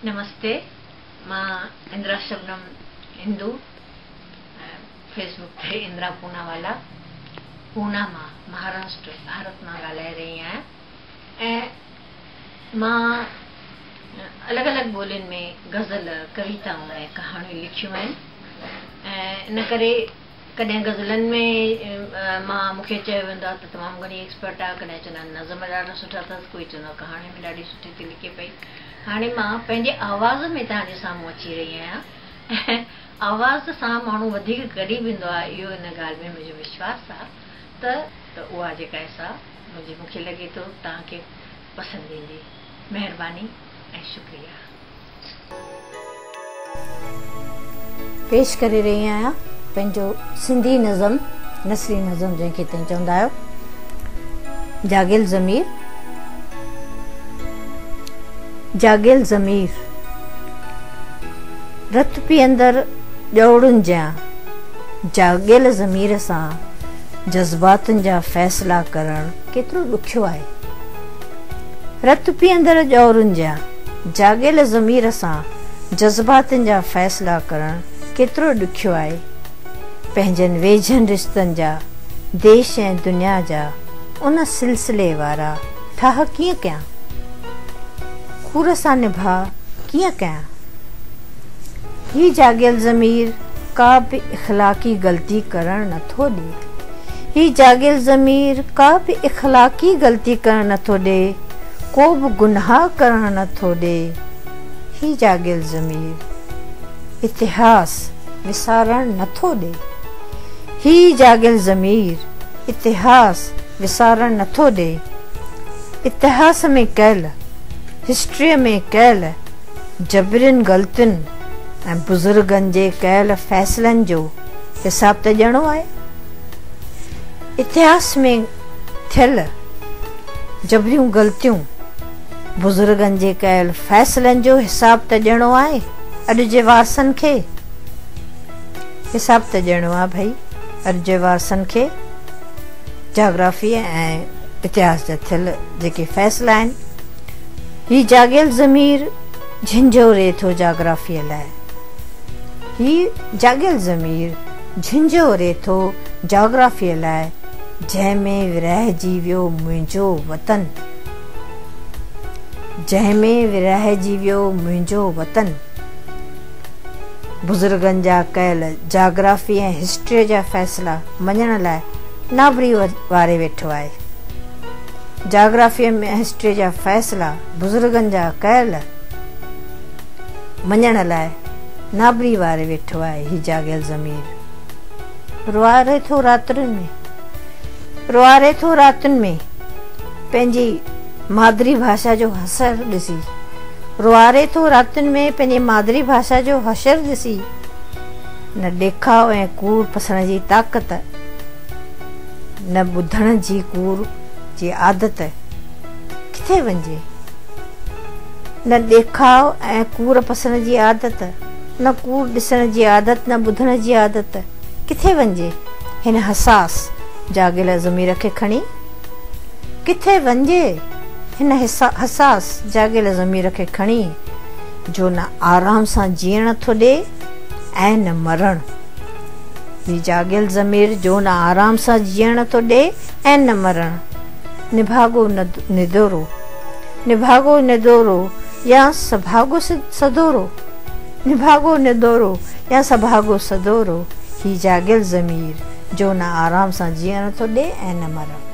نمستي، مان اندرا شبنم هندو fee book تي اندرا پونا والا پونا مان مهاراشٽر ڀارت مان ڳالهائي رهي آهيان ۽ مان الڳ الڳ ٻولين ۾ غزل، ڪويتائون ۽ ڪهاڻيون لکيون آهن ۽ ان ڪري ڪڏهن غزلن ۾ مان مون کي چيو ويندو آهي ته تمام گهڻي ايڪسپرٽ آهي، ڪڏهن چوندا آهن نظم ڏاڍا سٺا اٿس، ڪوئي چوندو آهي ڪهاڻين ۾ ڏاڍي سٺي ٿي لکي پئي. هاڻي مان پنهنجي آواز ۾ توهان جي سامهون اچي رهي آهيان ۽ آواز سان ماڻهو وڌيڪ قريب ايندو آهي اهو ان ڳالهه ۾ منهنجو وشواس آهي ته ته اها جيڪا آهي سا منهنجي مون کي لڳي ٿو توهان کي پسند ايندي. مهرباني ۽ شڪريه. پيش ڪري رهي آهيان پنهنجو سنڌي نظم نثري نظم جنهن کي توهين چوندا آهيو جاڳيل ضمير جاڳيل ضمير رت پيئندڙ ڄئوڙن جيان جاڳيل ضمير سان جذباتن جا فيصلا ڪرڻ ڪيترو ڏکيو آهي. رت پيئندڙ ڄئورن جيان جاڳيل ضمير سان جذباتن جا فيصلا ڪرڻ ڪيترو ڏکيو آهي. پنهنجن ويجهن رشتن جا، ديش ۽ دنيا جا ان سلسلي وارا ٺاهه ڪيئن ڪيان؟ ڪوڙ سان نڀاء ڪيئن ڪيان؟ هي جاڳيل ضمير ڪا به اخلاقي غلطي ڪرڻ نٿو ڏي. هي جاڳيل ضمير ڪا به اخلاقي غلطي ڪرڻ نٿو ڏي، ڪو به گناهه ڪرڻ نٿو ڏي. هي جاڳيل ضمير اتهاس وسارڻ نٿو ڏي. هي جاڳيل ضمير اتهاس وسارڻ نٿو ڏي. اتهاس ۾ ڪيل، هسٽريء ۾ ڪيل جبرين غلطين ۽ بزرگن جي ڪيل فيصلن جو حساب ته ڏيڻو آهي. اتهاس ۾ ٿيل جبريون غلطيون، بزرگن جي ڪيل فيصلن جو حساب ته ڏيڻو آهي اڄ جي وارثن کي. حساب ته ڏيڻو آهي ڀئي اڄ جي وارثن کي جاگرافي ۽ اتهاس جا ٿيل جيڪي فيصلا آهن. هي جاڳيل ضمير جهنجهوري ٿو جاگرافيء لاء. هي جاڳيل ضمير جهنجهوري ٿو جاگرافيء لاء، جنهن ۾ ورهائجي ويو منهنجو وطن. جنهن ۾ ورهائجي ويو منهنجو وطن. بزرگن جا ڪيل جاگرافي ۽ هسٽريء جا فيصلا مڃڻ لاء نابري واري ويٺو آهي. جاگرافيء ۽ هسٽريء جا فيصلا بزرگن جا ڪيل مڃڻ لاء نابري واري ويٺو آهي هي جاڳيل ضمير روئاري ٿو راتين ۾ روئاري ٿو راتين ۾ پنهنجي مادري ڀاشا جو حشر ڏسي روئاري ٿو راتين ۾ پنهنجي مادري ڀاشا جو حشر ڏسي نه ڏيکاء ۽ ڪوڙ پسڻ جي طاقت نه ٻڌڻ جي ڪوڙ جي عادت ڪٿي وڃجي؟ نه ڏيکاء ۽ ڪوڙ پسڻ جي عادت، نه ڪوڙ ڏسڻ جي عادت نه ٻڌڻ جي عادت، ڪٿي وڃجي هن حساس جاڳيل ضمير کي کڻي؟ ڪٿي وڃجي هن حساس جاڳيل ضمير کي کڻي، جو نه آرام سان جيئڻ ٿو ڏي ۽ نه مرڻ. هي جاڳيل ضمير جو نه آرام سان جيئڻ ٿو ڏي ۽ نه مرڻ. نڀاڳو ندورو، نڀاڳو ندورو يا سڀاڳو سدورو، نڀاڳو ندورو يا سڀاڳو سدورو، هي جاڳيل ضمير جو نه آرام سان جيئڻ ٿو ڏي ۽ نه مرڻ.